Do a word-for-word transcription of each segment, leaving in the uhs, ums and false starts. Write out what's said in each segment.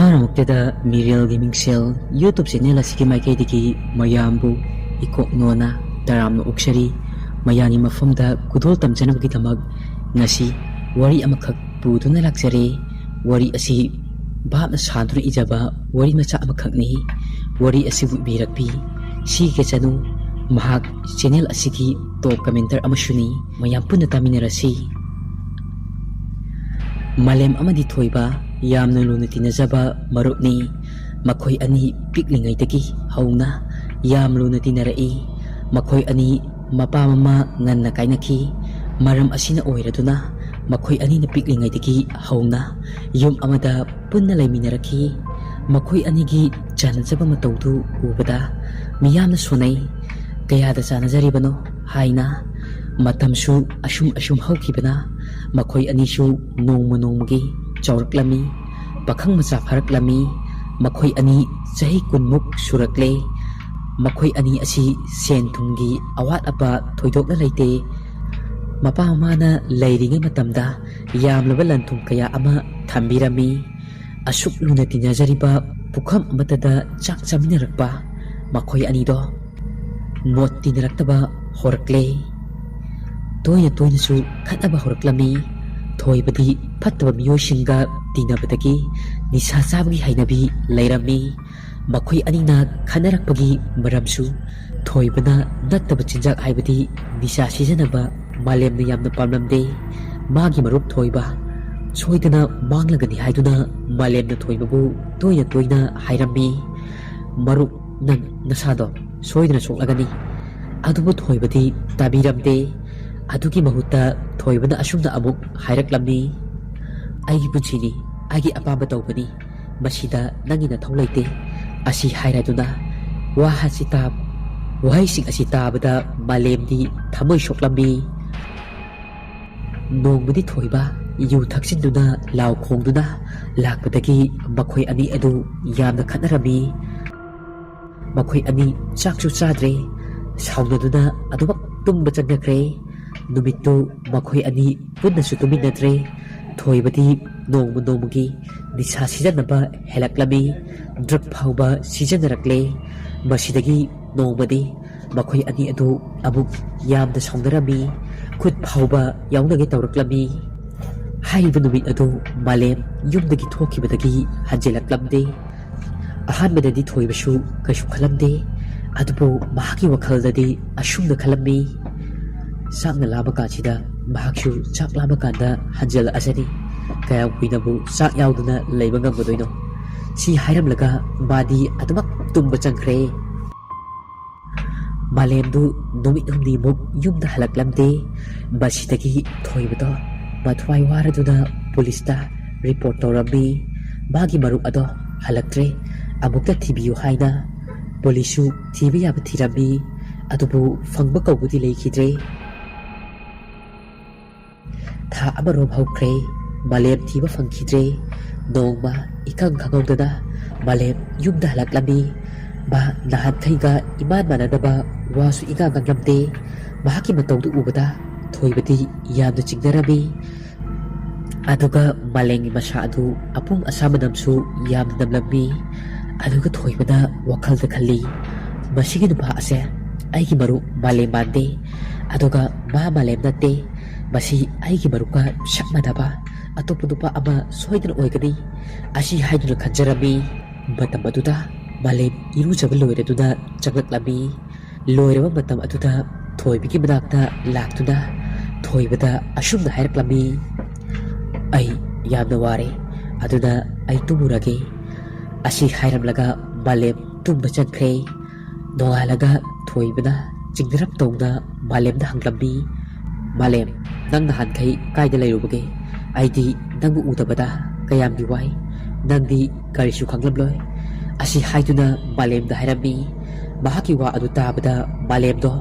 ꯑꯍꯥꯟꯕꯃꯛꯇꯗ ꯃꯤꯔꯦꯜꯒꯤ ꯃꯤꯡꯁꯦꯜ YouTube channel ꯑꯁꯤꯒꯤ ꯃꯥꯏꯀꯩꯗꯒꯤ ꯃꯌꯥꯝꯕꯨ ꯏꯀꯣꯛꯅꯣꯅ ꯇꯔꯥꯝꯅ ꯑꯣꯛꯆꯔꯤ꯫ ꯃꯌꯥꯝꯒꯤ ꯃꯐꯝꯗ ꯈꯨꯗꯣꯜ ꯇꯝꯖꯅꯕꯒꯤꯗꯃꯛ ꯉꯁꯤ ꯋꯥꯔꯤ ꯑꯃꯈꯛ ꯄꯨꯗꯨꯅ ꯂꯥꯛꯆꯔꯦ꯫ ꯋꯥꯔꯤ ꯑꯁꯤ ꯚꯥꯞꯅ ꯁꯥꯗꯨꯅ ꯏꯖꯕ ꯋꯥꯔꯤ ꯃꯆꯥ ꯑꯃꯈꯛꯅꯤ꯫ ꯋꯥꯔꯤ ꯑꯁꯤꯕꯨ ꯏꯕꯤꯔꯛꯄꯤ ꯁꯤ ꯀꯦꯆꯅꯨ꯫ ꯃꯍꯥꯛ ꯆꯦꯅꯦꯜ ꯑꯁꯤꯒꯤ ꯇꯣꯞ ꯀꯃꯦꯟꯇꯔ ꯑꯃꯁꯨꯅꯤ꯫ ꯃꯌꯥꯝ ꯄꯨꯟꯅ ꯇꯥꯃꯤꯟꯅꯔꯁꯤ꯫ ꯃꯥꯂꯦꯝ ꯑꯃꯗꯤ ꯊꯣꯏꯕ ꯌꯥꯝꯅ ꯂꯨꯅ ꯇꯤꯟꯅꯖꯕ ꯃꯔꯨꯞꯅꯤ꯫ ꯃꯈꯣꯏ ꯑꯅꯤ ꯄꯤꯛꯂꯤꯉꯩꯗꯒꯤ ꯍꯧꯅ ꯌꯥꯝ ꯂꯨꯅ ꯇꯤꯟꯅꯔꯛꯏ꯫ ꯃꯈꯣꯏ ꯑꯅꯤ ꯃꯄꯥ ꯃꯃꯥ ꯉꯟꯅ ꯀꯥꯏꯅꯈꯤ꯫ ꯃꯔꯝ ꯑꯁꯤꯅ ꯑꯣꯏꯔꯗꯨꯅ ꯃꯈꯣꯏ ꯑꯅꯤꯅ ꯄꯤꯛꯂꯤꯉꯩꯗꯒꯤ ꯍꯧꯅ ꯌꯨꯝ ꯑꯃꯗ ꯄꯨꯟꯅ ꯂꯩꯃꯤꯟꯅꯔꯛꯈꯤ꯫ ꯃꯈꯣꯏ ꯑꯅꯤꯒꯤ ꯆꯥꯟꯅꯖꯕ ꯃꯇꯧꯗꯨ ꯎꯕꯗ ꯃꯤꯌꯥꯝꯅ ꯁꯣꯟꯅꯩ꯫ ꯀꯌꯥꯗ ꯆꯥꯟꯅꯖꯔꯤꯕꯅꯣ ꯍꯥꯏꯅ꯫ ꯃꯇꯝꯁꯨ ꯑꯁꯨꯝ ꯑꯁꯨꯝ ꯍꯧꯈꯤꯕꯅ ꯃꯈꯣꯏ ꯑꯅꯤꯁꯨ ꯅꯣꯡꯃ ꯅꯣꯡꯃꯒꯤ ꯆꯥꯎꯔꯛꯂꯝꯃꯤ꯫ ꯄꯥꯈꯪ ꯃꯆꯥ ꯐꯥꯔꯛꯂꯝꯃꯤ꯫ ꯃꯈꯣꯏ ꯑꯅꯤ ꯆꯍꯤ ꯀꯨꯟꯃꯨꯛ ꯁꯨꯔꯛꯂꯦ꯫ ꯃꯈꯣꯏ ꯑꯅꯤ ꯑꯁꯤ ꯁꯦꯟ ꯊꯨꯝꯒꯤ ꯑꯋꯥꯠ ꯑꯄꯥ ꯊꯣꯏꯗꯣꯛꯅ ꯂꯩꯇꯦ꯫ ꯃꯄꯥ ꯃꯃꯥꯅ ꯂꯩꯔꯤꯉꯩ ꯃꯇꯝꯗ ꯌꯥꯝꯂꯕ ꯂꯟ ꯊꯨꯝ ꯀꯌꯥ ꯑꯃ ꯊꯝꯕꯤꯔꯝꯃꯤ꯫ ꯑꯁꯨꯛ ꯂꯨꯅ ꯇꯤꯟꯅꯖꯔꯤꯕ ꯄꯨꯈꯝ ꯑꯃꯠꯇꯗ ꯆꯥꯛ ꯆꯥꯃꯤꯟꯅꯔꯛꯄ ꯃꯈꯣꯏ ꯑꯅꯤꯗꯣ ꯃꯣꯠ ꯇꯤꯟꯅꯔꯛꯇꯕ ꯍꯧꯔꯛꯂꯦ꯫ ꯇꯣꯏꯅ ꯇꯣꯏꯅꯁꯨ ꯈꯠꯅꯕ ꯍꯧꯔꯛꯂꯝꯃꯤ꯫ ꯊꯣꯏꯕꯗꯤ ꯐꯠꯇꯕ ꯃꯤꯑꯣꯏꯁꯤꯡꯒ ꯇꯤꯟꯅꯕꯗꯒꯤ ꯅꯤꯁꯥ ꯆꯥꯕꯒꯤ ꯍꯩꯅꯕꯤ ꯂꯩꯔꯝꯃꯤ꯫ ꯃꯈꯣꯏ ꯑꯅꯤꯅ ꯈꯠꯅꯔꯛꯄꯒꯤ ꯃꯔꯝꯁꯨ ꯊꯣꯏꯕꯅ ꯅꯠꯇꯕ ꯆꯤꯟꯖꯥꯛ ꯍꯥꯏꯕꯗꯤ ꯅꯤꯁꯥ ꯁꯤꯖꯤꯟꯅꯕ ꯃꯥꯂꯦꯝꯅ ꯌꯥꯝꯅ ꯄꯥꯝꯂꯝꯗꯦ꯫ ꯃꯥꯒꯤ ꯃꯔꯨꯞ ꯊꯣꯏꯕ ꯁꯣꯏꯗꯅ ꯃꯥꯡꯂꯒꯅꯤ ꯍꯥꯏꯗꯨꯅ ꯃꯥꯂꯦꯝꯅ ꯊꯣꯏꯕꯕꯨ ꯇꯣꯏꯅ ꯇꯣꯏꯅ ꯍꯥꯏꯔꯝꯃꯤ꯫ "ꯃꯔꯨꯞ, ꯅꯪ ꯅꯁꯥꯗꯣ ꯁꯣꯏꯗꯅ ꯁꯣꯛꯂꯒꯅꯤ"꯫ ꯑꯗꯨꯕꯨ ꯊꯣꯏꯕꯗꯤ ꯇꯥꯕꯤꯔꯝꯗꯦ꯫ ꯑꯗꯨꯒꯤ ꯃꯍꯨꯠꯇ ꯊꯣꯏꯕꯅ ꯑꯁꯨꯝꯅ ꯑꯃꯨꯛ ꯍꯥꯏꯔꯛꯂꯝꯃꯤ, "ꯑꯩꯒꯤ ꯄꯨꯟꯁꯤꯅꯤ, ꯑꯩꯒꯤ ꯑꯄꯥꯝꯕ ꯇꯧꯕꯅꯤ, ꯃꯁꯤꯗ ꯅꯪꯒꯤ ꯅꯊꯧ ꯂꯩꯇꯦ" ꯑꯁꯤ ꯍꯥꯏꯔꯗꯨꯅ ꯋꯥ ꯑꯁꯤ ꯇꯥ-, ꯋꯥꯍꯩꯁꯤꯡ ꯑꯁꯤ ꯇꯥꯕꯗ ꯃꯥꯂꯦꯝꯗꯤ ꯊꯃꯣꯏ ꯁꯣꯛꯂꯝꯃꯤ꯫ ꯅꯣꯡꯃꯗꯤ ꯊꯣꯏꯕ ꯌꯨ ꯊꯛꯆꯤꯟꯗꯨꯅ ꯂꯥꯎ ꯈꯣꯡꯗꯨꯅ ꯂꯥꯛꯄꯗꯒꯤ ꯃꯈꯣꯏ ꯑꯅꯤ ꯑꯗꯨ ꯌꯥꯝꯅ ꯈꯠꯅꯔꯝꯃꯤ꯫ ꯃꯈꯣꯏ ꯑꯅꯤ ꯆꯥꯛꯁꯨ ꯆꯥꯗ꯭ꯔꯦ꯫ ꯁꯥꯎꯅꯗꯨꯅ ꯑꯗꯨꯃꯛ ꯇꯨꯝꯕ ꯆꯪꯅꯈ꯭ꯔꯦ꯫ ꯅꯨꯃꯤꯠꯇꯨ ꯃꯈꯣꯏ ꯑꯅꯤ ꯄꯨꯟꯅꯁꯨ ꯇꯨꯝꯃꯤꯟꯅꯗ꯭ꯔꯦ꯫ ꯊꯣꯏꯕꯗꯤ ꯅꯣꯡꯃ ꯅꯣꯡꯃꯒꯤ ꯅꯤꯁꯥ ꯁꯤꯖꯤꯟꯅꯕ ꯍꯦꯜꯂꯛꯂꯝꯃꯤ꯫ ꯗ꯭ꯔꯒ ꯐꯥꯎꯕ ꯁꯤꯖꯤꯟꯅꯔꯛꯂꯦ꯫ ꯃꯁꯤꯗꯒꯤ ꯅꯣꯡꯃꯗꯤ ꯃꯈꯣꯏ ꯑꯅꯤ ꯑꯗꯨ ꯑꯃꯨꯛ ꯌꯥꯝꯅ ꯁꯥꯎꯅꯔꯝꯃꯤ꯫ ꯈꯨꯠ ꯐꯥꯎꯕ ꯌꯥꯎꯅꯒꯦ ꯇꯧꯔꯛꯂꯝꯃꯤ꯫ ꯍꯥꯏꯔꯤꯕ ꯅꯨꯃꯤꯠ ꯑꯗꯨ ꯃꯥꯂꯦꯝ ꯌꯨꯝꯗꯒꯤ ꯊꯣꯛꯈꯤꯕꯗꯒꯤ ꯍꯟꯖꯤꯜꯂꯛꯂꯝꯗꯦ꯫ ꯑꯍꯥꯟꯕꯗꯗꯤ ꯊꯣꯏꯕꯁꯨ ꯀꯩꯁꯨ ꯈꯜꯂꯝꯗꯦ, ꯑꯗꯨꯕꯨ ꯃꯍꯥꯛꯀꯤ ꯋꯥꯈꯜꯗꯗꯤ ꯑꯁꯨꯝꯅ ꯈꯜꯂꯝꯃꯤ, ꯆꯥꯛꯅ ꯂꯥꯝꯕ ꯀꯥꯟꯁꯤꯗ ꯃꯍꯥꯛꯁꯨ ꯆꯥꯛ ꯂꯥꯝꯕ ꯀꯥꯟꯗ ꯍꯟꯖꯤꯜꯂꯛꯑꯁꯅꯤ꯫ ꯀꯌꯥꯝ ꯀꯨꯏꯅꯕꯨ ꯆꯥꯛ ꯌꯥꯎꯗꯅ ꯂꯩꯕ ꯉꯝꯒꯗꯣꯏꯅꯣ? ꯁꯤ ꯍꯥꯏꯔꯝꯂꯒ ꯃꯥꯗꯤ ꯑꯗꯨꯃꯛ ꯇꯨꯝꯕ ꯆꯪꯈ꯭ꯔꯦ꯫ ꯃꯥꯂꯦꯝꯗꯨ ꯅꯨꯃꯤꯠ ꯍꯨꯝꯅꯤꯃꯨꯛ ꯌꯨꯝꯗ ꯍꯜꯂꯛꯂꯝꯗꯦ꯫ ꯃꯁꯤꯗꯒꯤ ꯊꯣꯏꯕꯗꯣ ꯃꯊ꯭ꯋꯥꯏ ꯋꯥꯔꯗꯨꯅ ꯄꯨꯂꯤꯁꯇ ꯔꯤꯄꯣꯔꯠ ꯇꯧꯔꯝꯃꯤ꯫ ꯃꯥꯒꯤ ꯃꯔꯨꯞ ꯑꯗꯣ ꯍꯜꯂꯛꯇ꯭ꯔꯦ, ꯑꯃꯨꯛꯇ ꯊꯤꯕꯤꯌꯨ ꯍꯥꯏꯅ꯫ ꯄꯨꯂꯤꯁꯁꯨ ꯊꯤꯕ ꯌꯥꯕ ꯊꯤꯔꯝꯃꯤ, ꯑꯗꯨꯕꯨ ꯐꯪꯕ ꯀꯧꯕꯗꯤ ꯂꯩꯈꯤꯗ꯭ꯔꯦ꯫ ꯊꯥ ꯑꯃꯔꯣꯝ ꯍꯧꯈ꯭ꯔꯦ, ꯃꯥꯂꯦꯝ ꯊꯤꯕ ꯐꯪꯈꯤꯗ꯭ꯔꯦ꯫ ꯅꯣꯡꯃ ꯏꯈꯪ ꯈꯪꯍꯧꯗꯅ ꯃꯥꯂꯦꯝ ꯌꯨꯝꯗ ꯍꯜꯂꯛꯂꯝꯃꯤ꯫ ꯃꯥ ꯅꯍꯥꯟꯈꯩꯒ ꯏꯃꯥꯟ ꯃꯥꯟꯅꯗꯕ ꯋꯥꯁꯨ ꯏꯉꯥꯡ ꯉꯥꯡꯂꯝꯗꯦ꯫ ꯃꯍꯥꯛꯀꯤ ꯃꯇꯧꯗꯨ ꯎꯕꯗ ꯊꯣꯏꯕꯗꯤ ꯌꯥꯝꯅ ꯆꯤꯡꯅꯔꯝꯃꯤ꯫ ꯑꯗꯨꯒ ꯃꯥꯂꯦꯝꯒꯤ ꯃꯁꯥ ꯑꯗꯨ ꯑꯄꯨꯝ ꯑꯁꯥ ꯃꯅꯝꯁꯨ ꯌꯥꯝꯅ ꯅꯝꯂꯝꯃꯤ꯫ ꯑꯗꯨꯒ ꯊꯣꯏꯕꯅ ꯋꯥꯈꯜꯗ ꯈꯜꯂꯤ, "ꯃꯁꯤꯒꯤ ꯅꯨꯄꯥ ꯑꯁꯦ ꯑꯩꯒꯤ ꯃꯔꯨꯞ ꯃꯥꯂꯦꯝ ꯃꯥꯟꯗꯦ, ꯑꯗꯨꯒ ꯃꯥ ꯃꯥꯂꯦꯝ ꯅꯠꯇꯦ꯫ ꯃꯁꯤ ꯑꯩꯒꯤ ꯃꯔꯨꯞꯀ ꯁꯛ ꯃꯥꯟꯅꯕ ꯑꯇꯣꯞꯄ ꯅꯨꯄꯥ ꯑꯃ ꯁꯣꯏꯗꯅ ꯑꯣꯏꯒꯅꯤ" ꯑꯁꯤ ꯍꯥꯏꯗꯨꯅ ꯈꯟꯖꯔꯝꯃꯤ꯫ ꯃꯇꯝ ꯑꯗꯨꯗ ꯃꯥꯂꯦꯝ ꯏꯔꯨꯖꯕ ꯂꯣꯏꯔꯗꯨꯅ ꯆꯪꯂꯛꯂꯝꯃꯤ꯫ ꯂꯣꯏꯔꯕ ꯃꯇꯝ ꯑꯗꯨꯗ ꯊꯣꯏꯕꯒꯤ ꯃꯅꯥꯛꯇ ꯂꯥꯛꯇꯨꯅ ꯊꯣꯏꯕꯗ ꯑꯁꯨꯝꯅ ꯍꯥꯏꯔꯛꯂꯝꯃꯤ, "ꯑꯩ ꯌꯥꯝꯅ ꯋꯥꯔꯦ, ꯑꯗꯨꯅ ꯑꯩ ꯇꯨꯝꯃꯨꯔꯒꯦ" ꯑꯁꯤ ꯍꯥꯏꯔꯝꯂꯒ ꯃꯥꯂꯦꯝ ꯇꯨꯝꯕ ꯆꯪꯈ꯭ꯔꯦ꯫ ꯅꯣꯡꯉꯥꯜꯂꯒ ꯊꯣꯏꯕꯅ ꯆꯤꯡꯅꯔꯞ ꯇꯧꯅ ꯃꯥꯂꯦꯝꯗ ꯍꯪꯂꯝꯃꯤ, "ꯃꯥꯂꯦꯝ, ꯅꯪ ꯅꯍꯥꯟꯈꯩ ꯀꯥꯏꯗ ꯂꯩꯔꯨꯕꯒꯦ? ꯑꯩꯗꯤ ꯅꯪꯕꯨ ꯎꯗꯕꯗ ꯀꯌꯥꯝꯗꯤ ꯋꯥꯏ꯫ ꯅꯪꯗꯤ ꯀꯔꯤꯁꯨ ꯈꯪꯂꯝꯂꯣꯏ" ꯑꯁꯤ ꯍꯥꯏꯗꯨꯅ ꯃꯥꯂꯦꯝꯗ ꯍꯥꯏꯔꯝꯃꯤ꯫ ꯃꯍꯥꯛꯀꯤ ꯋꯥ ꯑꯗꯨ ꯇꯥꯕꯗ ꯃꯥꯂꯦꯝꯗꯣ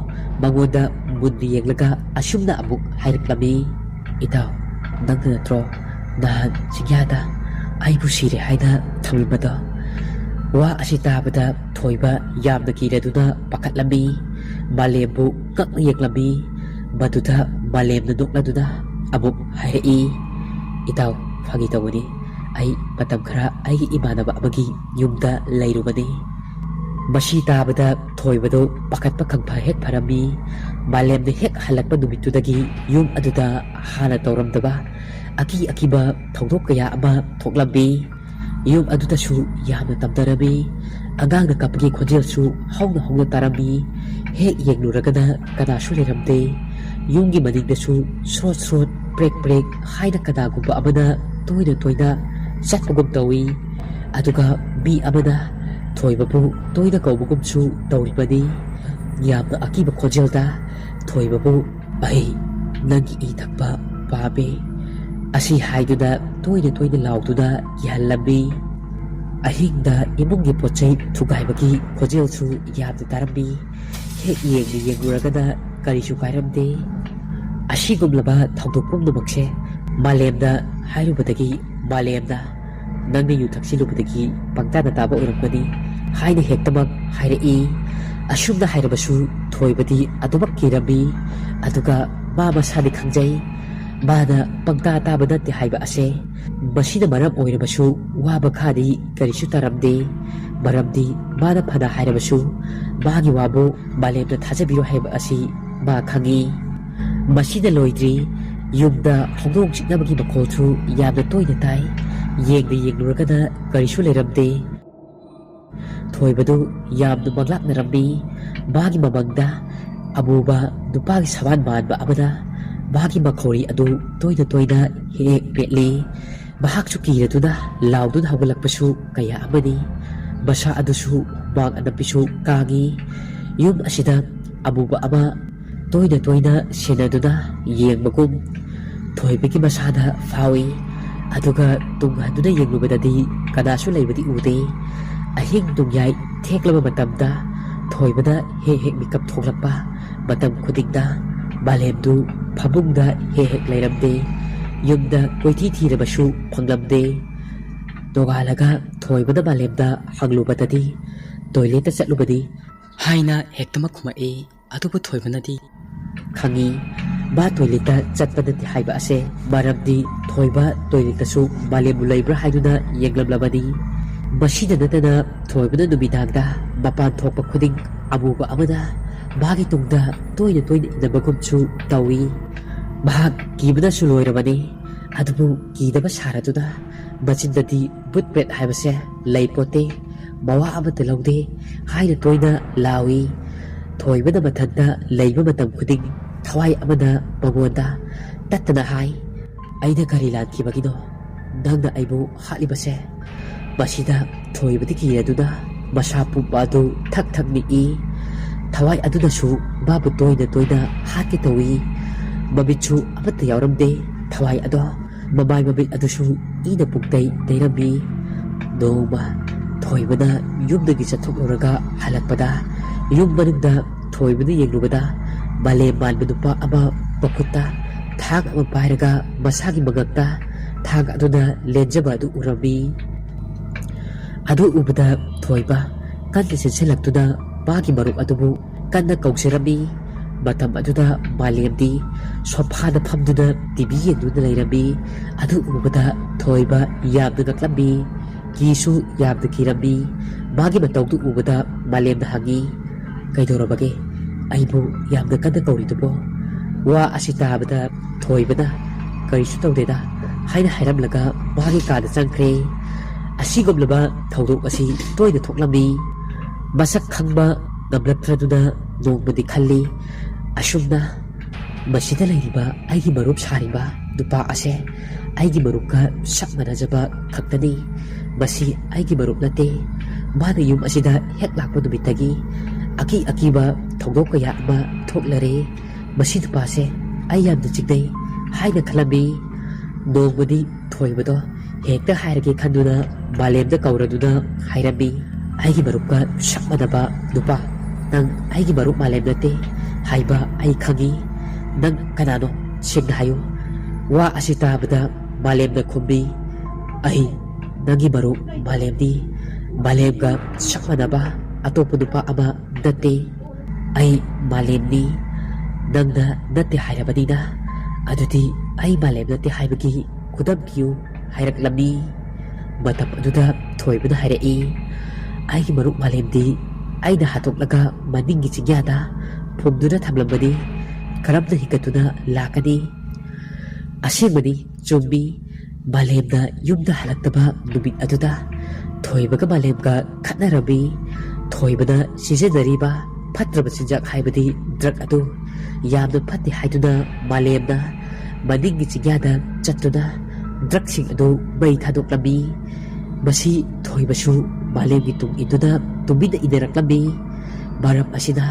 ꯃꯉꯣꯟꯗ ꯃꯨꯟꯅ ꯌꯦꯡꯂꯒ ꯑꯁꯨꯝꯅ ꯑꯃꯨꯛ ꯍꯥꯏꯔꯛꯂꯝꯃꯤ, "ꯏꯇꯥꯎ, ꯅꯪꯅ ꯅꯠꯇ꯭ꯔꯣ ꯅꯍꯥꯟ ꯆꯤꯡꯌꯥꯗ ꯑꯩꯕꯨ ꯁꯤꯔꯦ ꯍꯥꯏꯅ ꯊꯝꯂꯝꯕꯗꯣ?" ꯋꯥ ꯑꯁꯤ ꯇꯥꯕꯗ ꯊꯣꯏꯕ ꯌꯥꯝꯅ ꯀꯤꯔꯗꯨꯅ ꯄꯥꯈꯠꯂꯝꯃꯤ꯫ ꯃꯥꯂꯦꯝꯕꯨ ꯉꯛꯅ ꯌꯦꯡꯂꯝꯃꯤ꯫ ꯃꯗꯨꯗ ꯃꯥꯂꯦꯝꯅ ꯅꯣꯛꯂꯗꯨꯅ ꯑꯃꯨꯛ ꯍꯥꯏꯔꯛꯏ, "ꯏꯇꯥꯎ, ꯐꯥꯒꯤ ꯇꯧꯕꯅꯤ꯫ ꯑꯩ ꯃꯇꯝ ꯈꯔ ꯑꯩꯒꯤ ꯏꯃꯥꯟꯅꯕ ꯑꯃꯒꯤ ꯌꯨꯝꯗ ꯂꯩꯔꯨꯕꯅꯤ꯫" ꯃꯁꯤ ꯇꯥꯕꯗ ꯊꯣꯏꯕꯗꯨ ꯄꯥꯈꯠꯄ ꯈꯪꯐ ꯍꯦꯛ ꯐꯔꯝꯃꯤ꯫ ꯃꯥꯂꯦꯝꯗ ꯍꯦꯛ ꯍꯜꯂꯛꯄ ꯅꯨꯃꯤꯠꯇꯨꯗꯒꯤ ꯌꯨꯝ ꯑꯗꯨꯗ ꯍꯥꯟꯅ ꯇꯧꯔꯝꯗꯕ ꯑꯀꯤ ꯑꯀꯤꯕ ꯊꯧꯗꯣꯛ ꯀꯌꯥ ꯑꯃ ꯊꯣꯛꯂꯝꯃꯤ꯫ ꯌꯨꯝ ꯑꯗꯨꯗꯁꯨ ꯌꯥꯝꯅ ꯇꯝꯅꯔꯝꯃꯤ꯫ ꯑꯉꯥꯡꯅ ꯀꯞꯄꯒꯤ ꯈꯣꯟꯖꯦꯜꯁꯨ ꯍꯧꯅ ꯍꯧꯅ ꯇꯥꯔꯝꯃꯤ꯫ ꯍꯦꯛ ꯌꯦꯡꯂꯨꯔꯒꯅ ꯀꯅꯥꯁꯨ ꯂꯩꯔꯝꯗꯦ꯫ ꯌꯨꯝꯒꯤ ꯃꯅꯤꯡꯗꯁꯨ ꯁ꯭ꯔꯣꯠ ꯁ꯭ꯔꯣꯠ, ꯄ꯭ꯔꯦꯛ ꯄ꯭ꯔꯦꯛ ꯍꯥꯏꯅ ꯀꯅꯥꯒꯨꯝꯕ ꯑꯃꯅ ꯇꯣꯏꯅ ꯇꯣꯏꯅ ꯆꯠꯄꯒꯨꯝ ꯇꯧꯏ꯫ ꯑꯗꯨꯒ ꯃꯤ ꯑꯃꯅ ꯊꯣꯏꯕꯕꯨ ꯇꯣꯏꯅ ꯀꯧꯕꯒꯨꯝꯁꯨ ꯇꯧꯔꯤꯕꯅꯤ꯫ ꯌꯥꯝꯅ ꯑꯀꯤꯕ ꯈꯣꯟꯖꯦꯜꯗ ꯊꯣꯏꯕꯕꯨ, "ꯑꯩ ꯅꯪꯒꯤ ꯏ ꯊꯛꯄ ꯄꯥꯝꯃꯤ" ꯑꯁꯤ ꯍꯥꯏꯗꯨꯅ ꯇꯣꯏꯅ ꯇꯣꯏꯅ ꯂꯥꯎꯗꯨꯅ ꯀꯤꯍꯜꯂꯝꯃꯤ꯫ ꯑꯍꯤꯡꯗ ꯏꯃꯨꯡꯒꯤ ꯄꯣꯠ ꯆꯩ ꯊꯨꯒꯥꯏꯕꯒꯤ ꯈꯣꯟꯖꯦꯜꯁꯨ ꯌꯥꯝꯅ ꯇꯥꯔꯝꯃꯤ꯫ ꯍꯦꯛ ꯌꯦꯡꯅ ꯌꯦꯡꯂꯨꯔꯒꯅ ꯀꯔꯤꯁꯨ ꯀꯥꯏꯔꯝꯗꯦ꯫ ꯑꯁꯤꯒꯨꯝꯂꯕ ꯊꯧꯗꯣꯛ ꯄꯨꯝꯅꯃꯛꯁꯦ ꯃꯥꯂꯦꯝꯗ ꯍꯥꯏꯔꯨꯕꯗꯒꯤ, "ꯃꯥꯂꯦꯝꯗ, ꯅꯪꯅ ꯌꯨ ꯊꯛꯆꯤꯜꯂꯨꯕꯗꯒꯤ ꯄꯪꯇꯥꯗ ꯇꯥꯕ ꯑꯣꯏꯔꯝꯒꯅꯤ" ꯍꯥꯏꯅ ꯍꯦꯛꯇꯃꯛ ꯍꯥꯏꯔꯛꯏ꯫ ꯑꯁꯨꯝꯅ ꯍꯥꯏꯔꯕꯁꯨ ꯊꯣꯏꯕꯗꯤ ꯑꯗꯨꯃꯛ ꯀꯤꯔꯝꯃꯤ꯫ ꯑꯗꯨꯒ ꯃꯥ ꯃꯁꯥꯗꯤ ꯈꯪꯖꯩ, ꯃꯥꯅ ꯄꯪꯇꯥ ꯇꯥꯕ ꯅꯠꯇꯦ ꯍꯥꯏꯕ ꯑꯁꯦ꯫ ꯃꯁꯤꯅ ꯃꯔꯝ ꯑꯣꯏꯔꯕꯁꯨ ꯋꯥ ꯃꯈꯥꯗꯤ ꯀꯔꯤꯁꯨ ꯇꯥꯔꯝꯗꯦ꯫ ꯃꯔꯝꯗꯤ ꯃꯥꯅ ꯐꯅ ꯍꯥꯏꯔꯕꯁꯨ ꯃꯥꯒꯤ ꯋꯥꯕꯨ ꯃꯥꯂꯦꯝꯅ ꯊꯥꯖꯕꯤꯔꯣꯏ ꯍꯥꯏꯕ ꯑꯁꯤ ꯃꯥ ꯈꯪꯏ꯫ ꯃꯁꯤꯗ ꯂꯣꯏꯗ꯭ꯔꯤ꯫ ꯌꯨꯝꯗ ꯍꯧꯗꯣꯡ ꯆꯤꯛꯅꯕꯒꯤ ꯃꯈꯣꯜꯁꯨ ꯌꯥꯝꯅ ꯇꯣꯏꯅ ꯇꯥꯏ꯫ ꯌꯦꯡꯗ ꯌꯦꯡꯂꯨꯔꯒꯅ ꯀꯔꯤꯁꯨ ꯂꯩꯔꯝꯗꯦ꯫ ꯊꯣꯏꯕꯗꯨ ꯌꯥꯝꯅ ꯃꯪꯂꯥꯛꯅꯔꯝꯃꯤ꯫ ꯃꯥꯒꯤ ꯃꯃꯪꯗ ꯑꯃꯨꯕ ꯅꯨꯄꯥꯒꯤ ꯁꯕꯥꯟ ꯃꯥꯟꯕ ꯑꯃꯅ ꯃꯥꯒꯤ ꯃꯈꯧꯔꯤ ꯑꯗꯨ ꯇꯣꯏꯅ ꯇꯣꯏꯅ ꯍꯦꯛ ꯍꯦꯛ ꯃꯦꯠꯂꯤ꯫ ꯃꯍꯥꯛꯁꯨ ꯀꯤꯔꯗꯨꯅ ꯂꯥꯎꯗꯨꯅ ꯍꯧꯒꯠꯂꯛꯄꯁꯨ ꯀꯌꯥ ꯑꯃꯅꯤ꯫ ꯃꯁꯥ ꯑꯗꯨꯁꯨ ꯍꯨꯃꯥꯡ ꯑꯅꯞꯄꯤꯁꯨ ꯀꯥꯡꯏ꯫ ꯌꯨꯝ ꯑꯁꯤꯗ ꯑꯃꯨꯕ ꯑꯃ ꯇꯣꯏꯅ ꯇꯣꯏꯅ ꯁꯦꯟꯅꯗꯨꯅ ꯌꯦꯡꯕꯒꯨꯝ ꯊꯣꯏꯕꯒꯤ ꯃꯁꯥꯗ ꯐꯥꯎꯏ꯫ ꯑꯗꯨꯒ ꯇꯨꯡ ꯍꯟꯗꯨꯅ ꯌꯦꯡꯂꯨꯕꯗꯗꯤ ꯀꯅꯥꯁꯨ ꯂꯩꯕꯗꯤ ꯎꯗꯦ꯫ ꯑꯍꯤꯡ ꯅꯣꯡꯌꯥꯏ ꯊꯦꯛꯂꯕ ꯃꯇꯝꯗ ꯊꯣꯏꯕꯅ ꯍꯦꯛ ꯍꯦꯛ ꯃꯤꯀꯞ ꯊꯣꯛꯂꯛꯄ ꯃꯇꯝ ꯈꯨꯗꯤꯡꯗ ꯃꯥꯂꯦꯝꯗꯨ ꯐꯃꯨꯡꯗ ꯍꯦꯛ ꯍꯦꯛ ꯂꯩꯔꯝꯗꯦ꯫ ꯌꯨꯝꯗ ꯀꯣꯏꯊꯤ ꯊꯤꯔꯕꯁꯨ ꯐꯪꯂꯝꯗꯦ꯫ ꯅꯣꯡꯉꯥꯜꯂꯒ ꯊꯣꯏꯕꯅ ꯃꯥꯂꯦꯝꯗ ꯍꯪꯂꯨꯕꯗꯗꯤ "ꯇꯣꯏꯂꯦꯠꯇ ꯆꯠꯂꯨꯕꯅꯤ" ꯍꯥꯏꯅ ꯍꯦꯛꯇꯃꯛ ꯈꯨꯝꯃꯛꯏ꯫ ꯑꯗꯨꯕꯨ ꯊꯣꯏꯕꯅꯗꯤ ꯈꯪꯏ꯫ ꯃꯥ ꯇꯣꯏꯂꯦꯠꯇ ꯆꯠꯄ ꯅꯠꯇꯦ ꯍꯥꯏꯕ ꯑꯁꯦ, ꯃꯔꯝꯗꯤ ꯊꯣꯏꯕ ꯇꯣꯏꯂꯦꯠꯇꯁꯨ ꯃꯥꯂꯦꯝꯕꯨ ꯂꯩꯕ꯭ꯔꯥ ꯍꯥꯏꯗꯨꯅ ꯌꯦꯡꯂꯝꯂꯕꯅꯤ꯫ ꯃꯁꯤꯗ ꯅꯠꯇꯅ ꯊꯣꯏꯕꯅ ꯅꯨꯃꯤꯗꯥꯡꯗ ꯃꯄꯥꯟ ꯊꯣꯛꯄ ꯈꯨꯗꯤꯡ ꯑꯃꯨꯕ ꯑꯃꯅ ꯃꯥꯒꯤ ꯇꯨꯡꯗ ꯇꯣꯏꯅ ꯇꯣꯏꯅ ꯏꯟꯅꯕꯒꯨꯝꯁꯨ ꯇꯧꯏ꯫ ꯃꯍꯥꯛ ꯀꯤꯕꯅꯁꯨ ꯂꯣꯏꯔꯕꯅꯤ꯫ ꯑꯗꯨꯕꯨ ꯀꯤꯗꯕ ꯁꯥꯔꯗꯨꯅ ꯃꯆꯤꯟꯗꯗꯤ "ꯕꯨꯠ ꯄ꯭ꯔꯦꯠ ꯍꯥꯏꯕꯁꯦ ꯂꯩꯄꯣꯠꯇꯦ, ꯃꯋꯥ ꯑꯃꯠꯇ ꯂꯧꯗꯦ" ꯍꯥꯏꯅ ꯇꯣꯏꯅ ꯂꯥꯎꯏ꯫ ꯊꯣꯏꯕꯅ ꯃꯊꯟꯇ ꯂꯩꯕ ꯃꯇꯝ ꯈꯨꯗꯤꯡ ꯊꯋꯥꯏ ꯑꯃꯅ ꯃꯉꯣꯟꯗ ꯇꯠꯇꯅ ꯍꯥꯏ, "ꯑꯩꯅ ꯀꯔꯤ ꯂꯥꯟꯈꯤꯕꯒꯤꯅꯣ ꯅꯪꯅ ꯑꯩꯕꯨ ꯍꯥꯠꯂꯤꯕꯁꯦ?" ꯃꯁꯤꯗ ꯊꯣꯏꯕꯗꯤ ꯀꯤꯔꯗꯨꯅ ꯃꯁꯥ ꯄꯨꯝꯕ ꯑꯗꯨ ꯊꯛ ꯊꯛ ꯅꯤꯛꯏ꯫ ꯊꯋꯥꯏ ꯑꯗꯨꯅꯁꯨ ꯃꯥꯕꯨ ꯇꯣꯏꯅ ꯇꯣꯏꯅ ꯍꯥꯠꯀꯦ ꯇꯧꯏ꯫ ꯃꯃꯤꯠꯁꯨ ꯑꯃꯠꯇ ꯌꯥꯎꯔꯝꯗꯦ ꯊꯋꯥꯏ ꯑꯗꯣ꯫ ꯃꯃꯥꯏ ꯃꯃꯤꯠ ꯑꯗꯨꯁꯨ ꯏꯅ ꯄꯨꯡꯇꯩ ꯇꯩꯔꯝꯃꯤ꯫ ꯅꯣꯡꯃ ꯊꯣꯏꯕꯅ ꯌꯨꯝꯗꯒꯤ ꯆꯠꯊꯣꯛꯂꯨꯔꯒ ꯍꯜꯂꯛꯄꯗ, ꯌꯨꯝ ꯃꯅꯨꯡꯗ ꯊꯣꯏꯕꯅ ꯌꯦꯡꯂꯨꯕꯗ, ꯃꯥꯂꯦꯝ ꯃꯥꯟꯕ ꯅꯨꯄꯥ ꯑꯃ ꯃꯈꯨꯠꯇ ꯊꯥꯡ ꯑꯃ ꯄꯥꯏꯔꯒ ꯃꯁꯥꯒꯤ ꯃꯉꯛꯇ ꯊꯥꯡ ꯑꯗꯨꯅ ꯂꯦꯟꯖꯕ ꯑꯗꯨ ꯎꯔꯝꯃꯤ꯫ ꯑꯗꯨ ꯎꯕꯗ ꯊꯣꯏꯕ ꯀꯟꯅ ꯆꯦꯟꯁꯤꯜꯂꯛꯇꯨꯅ ꯃꯥꯒꯤ ꯃꯔꯨꯞ ꯑꯗꯨꯕꯨ ꯀꯟꯅ ꯀꯧꯖꯔꯝꯃꯤ꯫ ꯃꯇꯝ ꯑꯗꯨꯗ ꯃꯥꯂꯦꯝꯗꯤ ꯁꯣꯐꯥꯗ ꯐꯝꯗꯨꯅ ꯇꯤ ꯚꯤ ꯌꯦꯡꯗꯨꯅ ꯂꯩꯔꯝꯃꯤ꯫ ꯑꯗꯨ ꯎꯕꯗ ꯊꯣꯏꯕ ꯌꯥꯝꯅ ꯉꯛꯂꯝꯃꯤ꯫ ꯀꯤꯁꯨ ꯌꯥꯝꯅ ꯀꯤꯔꯝꯃꯤ꯫ ꯃꯥꯒꯤ ꯃꯇꯧꯗꯨ ꯎꯕꯗ ꯃꯥꯂꯦꯝꯅ ꯍꯪꯉꯤ, "ꯀꯩꯗꯧꯔꯕꯒꯦ? ꯑꯩꯕꯨ ꯌꯥꯝꯅ ꯀꯟꯅ ꯀꯧꯔꯤꯗꯨꯕꯣ?" ꯋꯥ ꯑꯁꯤ ꯇꯥꯕꯗ ꯊꯣꯏꯕꯅ, "ꯀꯔꯤꯁꯨ ꯇꯧꯗꯦꯗ" ꯍꯥꯏꯅ ꯍꯥꯏꯔꯝꯂꯒ ꯃꯥꯒꯤ ꯀꯥꯗ ꯆꯪꯈ꯭ꯔꯦ꯫ ꯑꯁꯤꯒꯨꯝꯂꯕ ꯊꯧꯗꯣꯛ ꯑꯁꯤ ꯇꯣꯏꯅ ꯊꯣꯛꯂꯝꯃꯤ꯫ ꯃꯁꯛ ꯈꯪꯕ ꯉꯝꯂꯛꯇ꯭ꯔꯗꯨꯅ ꯅꯣꯡꯃꯗꯤ ꯈꯜꯂꯤ, "ꯑꯁꯨꯝꯅ ꯃꯁꯤꯗ ꯂꯩꯔꯤꯕ ꯑꯩꯒꯤ ꯃꯔꯨꯞ ꯁꯥꯔꯤꯕ ꯅꯨꯄꯥ ꯑꯁꯦ ꯑꯩꯒꯤ ꯃꯔꯨꯞꯀ ꯆꯞ ꯃꯥꯟꯅꯖꯕ ꯈꯛꯇꯅꯤ꯫ ꯃꯁꯤ ꯑꯩꯒꯤ ꯃꯔꯨꯞ ꯅꯠꯇꯦ꯫ ꯃꯥꯅ ꯌꯨꯝ ꯑꯁꯤꯗ ꯍꯦꯛ ꯂꯥꯛꯄ ꯅꯨꯃꯤꯠꯇꯒꯤ ꯑꯀꯤ ꯑꯀꯤꯕ ꯊꯧꯗꯣꯛ ꯀꯌꯥ ꯑꯃ ꯊꯣꯛꯂꯔꯦ꯫ ꯃꯁꯤ ꯅꯨꯄꯥꯁꯦ ꯑꯩ ꯌꯥꯝꯅ ꯆꯤꯡꯅꯩ" ꯍꯥꯏꯅ ꯈꯜꯂꯝꯃꯤ꯫ ꯅꯣꯡꯃꯗꯤ ꯊꯣꯏꯕꯗꯣ ꯍꯦꯛꯇ ꯍꯥꯏꯔꯒꯦ ꯈꯟꯗꯨꯅ ꯃꯥꯂꯦꯝꯗ ꯀꯧꯔꯗꯨꯅ ꯍꯥꯏꯔꯝꯃꯤ, "ꯑꯩꯒꯤ ꯃꯔꯨꯞꯀ ꯆꯞ ꯃꯥꯟꯅꯕ ꯅꯨꯄꯥ, ꯅꯪ ꯑꯩꯒꯤ ꯃꯔꯨꯞ ꯃꯥꯂꯦꯝ ꯅꯠꯇꯦ ꯍꯥꯏꯕ ꯑꯩ ꯈꯪꯏ꯫ ꯅꯪ ꯀꯅꯥꯅꯣ? ꯁꯦꯡꯅ ꯍꯥꯏꯌꯨ꯫" ꯋꯥ ꯑꯁꯤ ꯇꯥꯕꯗ ꯃꯥꯂꯦꯝꯅ ꯈꯨꯝꯃꯤ, "ꯑꯩ ꯅꯪꯒꯤ ꯃꯔꯨꯞ ꯃꯥꯂꯦꯝꯅꯤ꯫ ꯃꯥꯂꯦꯝꯒ ꯆꯞ ꯃꯥꯟꯅꯕ ꯑꯇꯣꯞꯄ ꯅꯨꯄꯥ ꯑꯃ ꯅꯠꯇꯦ꯫ ꯑꯩ ꯃꯥꯂꯦꯝꯅꯤ꯫ "ꯅꯪꯅ ꯅꯠꯇꯦ ꯍꯥꯏꯔꯕꯅꯤꯅ, ꯑꯗꯨꯗꯤ ꯑꯩ ꯃꯥꯂꯦꯝ ꯅꯠꯇꯦ ꯍꯥꯏꯕꯒꯤ ꯈꯨꯗꯝ ꯄꯤꯌꯨ" ꯍꯥꯏꯔꯛꯂꯝꯃꯤ꯫ ꯃꯇꯝ ꯑꯗꯨꯗ ꯊꯣꯏꯕꯅ ꯍꯥꯏꯔꯛꯏ, "ꯑꯩꯒꯤ ꯃꯔꯨꯞ ꯃꯥꯂꯦꯝꯗꯤ ꯑꯩꯅ ꯍꯥꯠꯇꯣꯛꯂꯒ ꯃꯅꯤꯡꯒꯤ ꯆꯤꯡꯌꯥꯗ ꯐꯨꯝꯗꯨꯅ ꯊꯝꯂꯝꯕꯅꯤ꯫ ꯀꯔꯝꯅ ꯍꯤꯡꯒꯠꯇꯨꯅ ꯂꯥꯛꯀꯅꯤ?" ꯑꯁꯦꯡꯕꯅꯤ, ꯆꯨꯝꯃꯤ꯫ ꯃꯥꯂꯦꯝꯅ ꯌꯨꯝꯗ ꯍꯜꯂꯛꯇꯕ ꯅꯨꯃꯤꯠ ꯑꯗꯨꯗ ꯊꯣꯏꯕꯒ ꯃꯥꯂꯦꯝꯒ ꯈꯠꯅꯔꯝꯃꯤ꯫ ꯊꯣꯏꯕꯅ ꯁꯤꯖꯤꯟꯅꯔꯤꯕ ꯐꯠꯇ꯭ꯔꯕ ꯆꯤꯟꯖꯥꯛ, ꯍꯥꯏꯕꯗꯤ ꯗ꯭ꯔꯒ ꯑꯗꯨ ꯌꯥꯝꯅ ꯐꯠꯇꯦ ꯍꯥꯏꯗꯨꯅ ꯃꯥꯂꯦꯝꯅ ꯃꯅꯤꯡꯒꯤ ꯆꯤꯡꯌꯥꯗ ꯆꯠꯇꯨꯅ ꯗ꯭ꯔꯒꯁꯤꯡ ꯑꯗꯨ ꯃꯩ ꯊꯥꯗꯣꯛꯂꯝꯃꯤ꯫ ꯃꯁꯤ ꯊꯣꯏꯕꯁꯨ ꯃꯥꯂꯦꯝꯒꯤ ꯇꯨꯡ ꯏꯟꯗꯨꯅ ꯇꯨꯃꯤꯟꯅ ꯏꯟꯅꯔꯛꯂꯝꯃꯤ꯫ ꯃꯔꯝ ꯑꯁꯤꯅ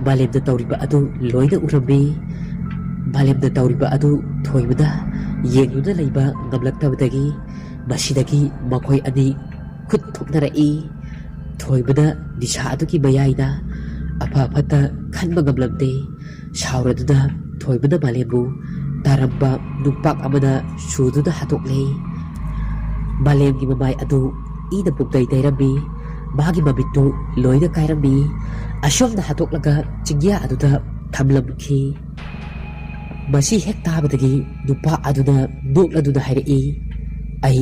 ꯃꯥꯂꯦꯝꯅ ꯇꯧꯔꯤꯕ ꯑꯗꯨ ꯂꯣꯏꯅ ꯎꯔꯝꯃꯤ꯫ ꯃꯥꯂꯦꯝꯅ ꯇꯧꯔꯤꯕ ꯑꯗꯨ ꯊꯣꯏꯕꯅ ꯌꯦꯡꯗꯨꯅ ꯂꯩꯕ ꯉꯝꯂꯛꯇꯕꯗꯒꯤ ꯃꯁꯤꯗꯒꯤ ꯃꯈꯣꯏ ꯑꯅꯤ ꯈꯨꯠ ꯊꯣꯛꯅꯔꯛꯏ꯫ ꯊꯣꯏꯕꯅ ꯅꯤꯁꯥ ꯑꯗꯨꯒꯤ ꯃꯌꯥꯏꯗ ꯑꯐ ꯐꯠꯇ ꯈꯟꯕ ꯉꯝꯂꯝꯗꯦ꯫ ꯁꯥꯎꯔꯗꯨꯅ ꯊꯣꯏꯕꯅ ꯃꯥꯂꯦꯝꯕꯨ ꯇꯥꯔꯝꯕ ꯅꯨꯡꯄꯥꯛ ꯑꯃꯅ ꯁꯨꯗꯨꯅ ꯍꯥꯠꯇꯣꯛꯂꯦ꯫ ꯃꯥꯂꯦꯝꯒꯤ ꯃꯃꯥꯏ ꯑꯗꯨ ꯏꯅ ꯄꯨꯝꯇꯩ ꯇꯩꯔꯝꯃꯤ꯫ ꯃꯥꯒꯤ ꯃꯃꯤꯠꯇꯨ ꯂꯣꯏꯅ ꯀꯥꯏꯔꯝꯃꯤ꯫ ꯑꯁꯨꯝꯅ ꯍꯥꯠꯇꯣꯛꯂꯒ ꯆꯤꯡꯌꯥ ꯑꯗꯨꯗ ꯊꯝꯂꯝꯈꯤ꯫ ꯃꯁꯤ ꯍꯦꯛ ꯇꯥꯕꯗꯒꯤ ꯅꯨꯄꯥ ꯑꯗꯨꯅ ꯅꯣꯛꯂꯗꯨꯅ ꯍꯥꯏꯔꯛꯏ, "ꯑꯩ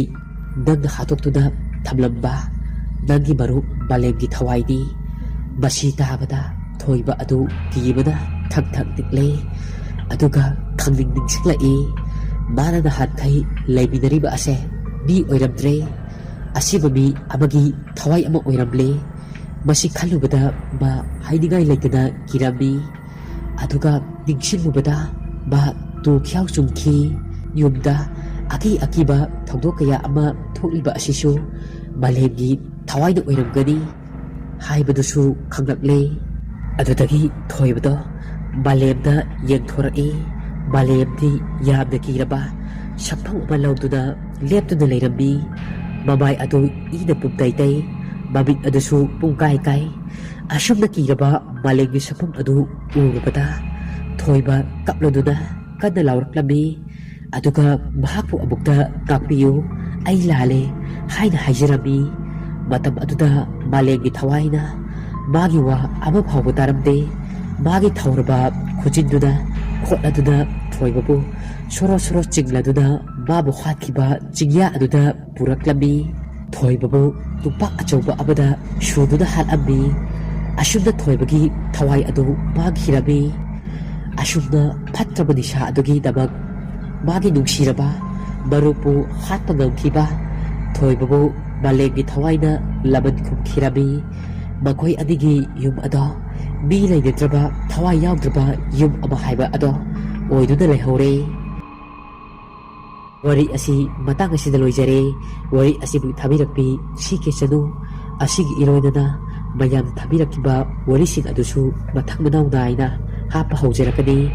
ꯅꯪꯅ ꯍꯥꯠꯇꯣꯛꯇꯨꯅ ꯊꯝꯂꯝꯕ ꯅꯪꯒꯤ ꯃꯔꯨꯞ ꯃꯥꯂꯦꯝꯒꯤ ꯊꯋꯥꯏꯅꯤ꯫" ꯃꯁꯤ ꯇꯥꯕꯗ ꯊꯣꯏꯕ ꯑꯗꯨ ꯀꯤꯕꯅ ꯊꯛ ꯊꯛ ꯅꯤꯛꯂꯦ꯫ ꯑꯗꯨꯒ ꯈꯪꯅꯤꯡ ꯅꯤꯡꯁꯤꯡꯂꯛꯏ, ꯃꯥꯅ ꯅꯍꯥꯟꯈꯩ ꯂꯩꯃꯤꯟꯅꯔꯤꯕ ꯑꯁꯦ ꯃꯤ ꯑꯣꯏꯔꯝꯗ꯭ꯔꯦ, ꯑꯁꯤꯕ ꯃꯤ ꯑꯃꯒꯤ ꯊꯋꯥꯏ ꯑꯃ ꯑꯣꯏꯔꯝꯂꯦ꯫ ꯃꯁꯤ ꯈꯜꯂꯨꯕꯗ ꯃꯥ ꯍꯥꯏꯅꯤꯡꯉꯥꯏ ꯂꯩꯇꯅ ꯀꯤꯔꯝꯃꯤ꯫ ꯑꯗꯨꯒ ꯅꯤꯡꯁꯤꯡꯂꯨꯕꯗ ꯃꯥ ꯇꯨ ꯈ꯭ꯌꯥꯎ ꯆꯨꯝꯈꯤ꯫ ꯌꯨꯝꯗ ꯑꯀꯤ ꯑꯀꯤꯕ ꯊꯧꯗꯣꯛ ꯀꯌꯥ ꯑꯃ ꯊꯣꯛꯂꯤꯕ ꯑꯁꯤꯁꯨ ꯃꯥꯂꯦꯝꯒꯤ ꯊꯋꯥꯏꯅ ꯑꯣꯏꯔꯝꯒꯅꯤ ꯍꯥꯏꯕꯗꯨꯁꯨ ꯈꯪꯂꯛꯂꯦ꯫ ꯑꯗꯨꯗꯒꯤ ꯊꯣꯏꯕꯗꯣ ꯃꯥꯂꯦꯝꯗ ꯌꯦꯡꯊꯣꯔꯛꯏ꯫ ꯃꯥꯂꯦꯝꯗꯤ ꯌꯥꯝꯅ ꯀꯤꯔꯕ ꯁꯛꯐꯝ ꯑꯃ ꯂꯧꯗꯨꯅ ꯂꯦꯞꯇꯨꯅ ꯂꯩꯔꯝꯃꯤ꯫ ꯃꯃꯥꯏ ꯑꯗꯨ ꯏꯅ ꯄꯨꯝꯇꯩ ꯇꯩ, ꯃꯃꯤꯠ ꯑꯗꯨꯁꯨ ꯄꯨꯡꯀꯥꯏ ꯀꯥꯏ꯫ ꯑꯁꯨꯝꯅ ꯀꯤꯔꯕ ꯃꯥꯂꯦꯝꯒꯤ ꯁꯛꯐꯝ ꯑꯗꯨ ꯎꯔꯨꯕꯗ ꯊꯣꯏꯕ ꯀꯞꯂꯗꯨꯅ ꯀꯟꯅ ꯂꯥꯎꯔꯛꯂꯝꯃꯤ꯫ ꯑꯗꯨꯒ ꯃꯍꯥꯛꯄꯨ ꯑꯃꯨꯛꯇ ꯉꯥꯛꯄꯤꯌꯨ, ꯑꯩ ꯂꯥꯜꯂꯦ ꯍꯥꯏꯅ ꯍꯥꯏꯖꯔꯝꯃꯤ꯫ ꯃꯇꯝ ꯑꯗꯨꯗ ꯃꯥꯂꯦꯝꯒꯤ ꯊꯋꯥꯏꯅ ꯃꯥꯒꯤ ꯋꯥ ꯑꯃ ꯐꯥꯎꯕ ꯇꯥꯔꯝꯗꯦ꯫ ꯃꯥꯒꯤ ꯊꯧꯔꯕ ꯈꯨꯖꯤꯟꯗꯨꯅ ꯈꯣꯠꯂꯗꯨꯅ ꯊꯣꯏꯕꯕꯨ ꯁꯣꯔꯣ ꯁꯣꯔꯣ ꯆꯤꯡꯂꯗꯨꯅ ꯃꯥꯕꯨ ꯍꯥꯠꯈꯤꯕ ꯆꯤꯡꯌꯥ ꯑꯗꯨꯗ ꯄꯨꯔꯛꯂꯝꯃꯤ꯫ ꯊꯣꯏꯕꯕꯨ ꯅꯨꯄꯥ ꯑꯆꯧꯕ ꯑꯃꯗ ꯁꯨꯗꯨꯅ ꯍꯥꯠꯂꯝꯃꯤ꯫ ꯑꯁꯨꯝꯅ ꯊꯣꯏꯕꯒꯤ ꯊꯋꯥꯏ ꯑꯗꯨ ꯃꯥꯡꯈꯤꯔꯝꯃꯤ꯫ ꯑꯁꯨꯝꯅ ꯐꯠꯇ꯭ꯔꯕ ꯅꯤꯁꯥ ꯑꯗꯨꯒꯤꯗꯃꯛ ꯃꯥꯒꯤ ꯅꯨꯡꯁꯤꯔꯕ ꯃꯔꯨꯞꯄꯨ ꯍꯥꯠꯄ ꯉꯝꯈꯤꯕ ꯊꯣꯏꯕꯕꯨ ꯃꯥꯂꯦꯝꯒꯤ ꯊꯋꯥꯏꯅ ꯂꯃꯟ ꯈꯨꯝꯈꯤꯔꯝꯃꯤ꯫ ꯃꯈꯣꯏ ꯑꯅꯤꯒꯤ ꯌꯨꯝ ꯑꯗꯣ ꯃꯤ ꯂꯩꯅꯗ꯭ꯔꯕ, ꯊꯋꯥꯏ ꯌꯥꯎꯗ꯭ꯔꯕ ꯌꯨꯝ ꯑꯃ ꯍꯥꯏꯕ ꯑꯗꯣ ꯑꯣꯏꯗꯨꯅ ꯂꯩꯍꯧꯔꯦ꯫ ꯋꯥꯔꯤ ꯑꯁꯤ ꯃꯇꯥꯡ ꯑꯁꯤꯗ ꯂꯣꯏꯖꯔꯦ꯫ ꯋꯥꯔꯤ ꯑꯁꯤꯕꯨ ꯊꯥꯕꯤꯔꯛꯄꯤ ꯁꯤ ꯀꯦ ꯆꯅꯨ꯫ ꯑꯁꯤꯒꯤ ꯏꯔꯣꯏꯗꯅ ꯃꯌꯥꯝꯅ ꯊꯥꯕꯤꯔꯛꯈꯤꯕ ꯋꯥꯔꯤꯁꯤꯡ ꯑꯗꯨꯁꯨ ꯃꯊꯪ ꯃꯅꯥꯎ ꯅꯥꯏꯅ ꯍꯥꯞꯄ ꯍꯧꯖꯔꯛꯀꯅꯤ꯫